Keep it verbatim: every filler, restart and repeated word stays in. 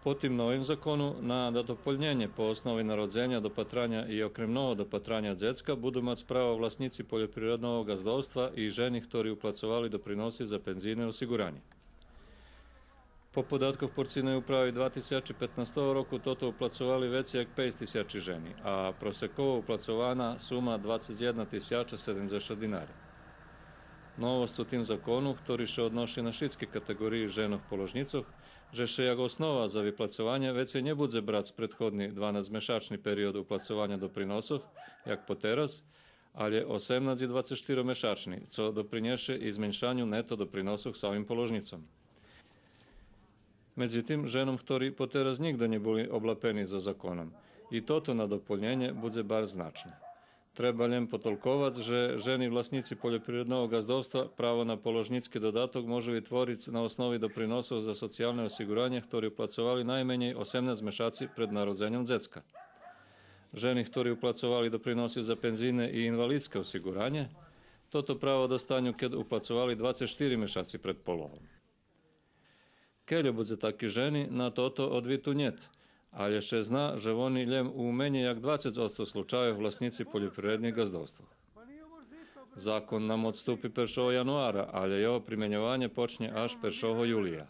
По тим новим закону, на надополнєнє по основи народзеня, допатраня и окремного допатраня дзецка буду мац право власнїци польопривредного ґаздовства и жени хтори уплацовали доприноси за пензийне осигуранє. По податкох Порцийней управи два тисячи петнастого року тото уплацовали вецей як пейц тисячи жени, а просеково уплацована сума двацец єдна тисяча седемдзешат динари. Новосц у тим закону, хтори ше одноши на шицки катеґориї женох положнїцох, же ше як основа за виплацованє вецей нє будзе брац предходни дванацмешачни период уплацованя доприносох, як потераз, алє осемнац и двацец штиромешачни, цо допринєше и зменшаню нето доприносох самим положнїцом. Медзитим, женом хтори потераз нїґдзе нє були облапени зоз законом, и тото надополнєнє будзе барз значне. Треба лєм потолковац же жени власнїци польопривредного ґаздовства право на положнїцки додаток можу витвориц на основи доприносох за социялне осигуранє хтори уплацовали найменєй осемнац мешаци пред народзеньом дзецка. Жени хтори уплацовали доприноси за пензийне и инвалидске осигуранє тото право достаню кед уплацовали двацец штири мешаци пред пологом. Кельо будзе таки жени, на тото одвиту нєт, алє ше зна же вони лєм у менєй як двацец одсто случайох власнїци польопривредних ґаздовствох. Закон на моц ступи першого януара, алє його применьованє почнє аж першого юлия.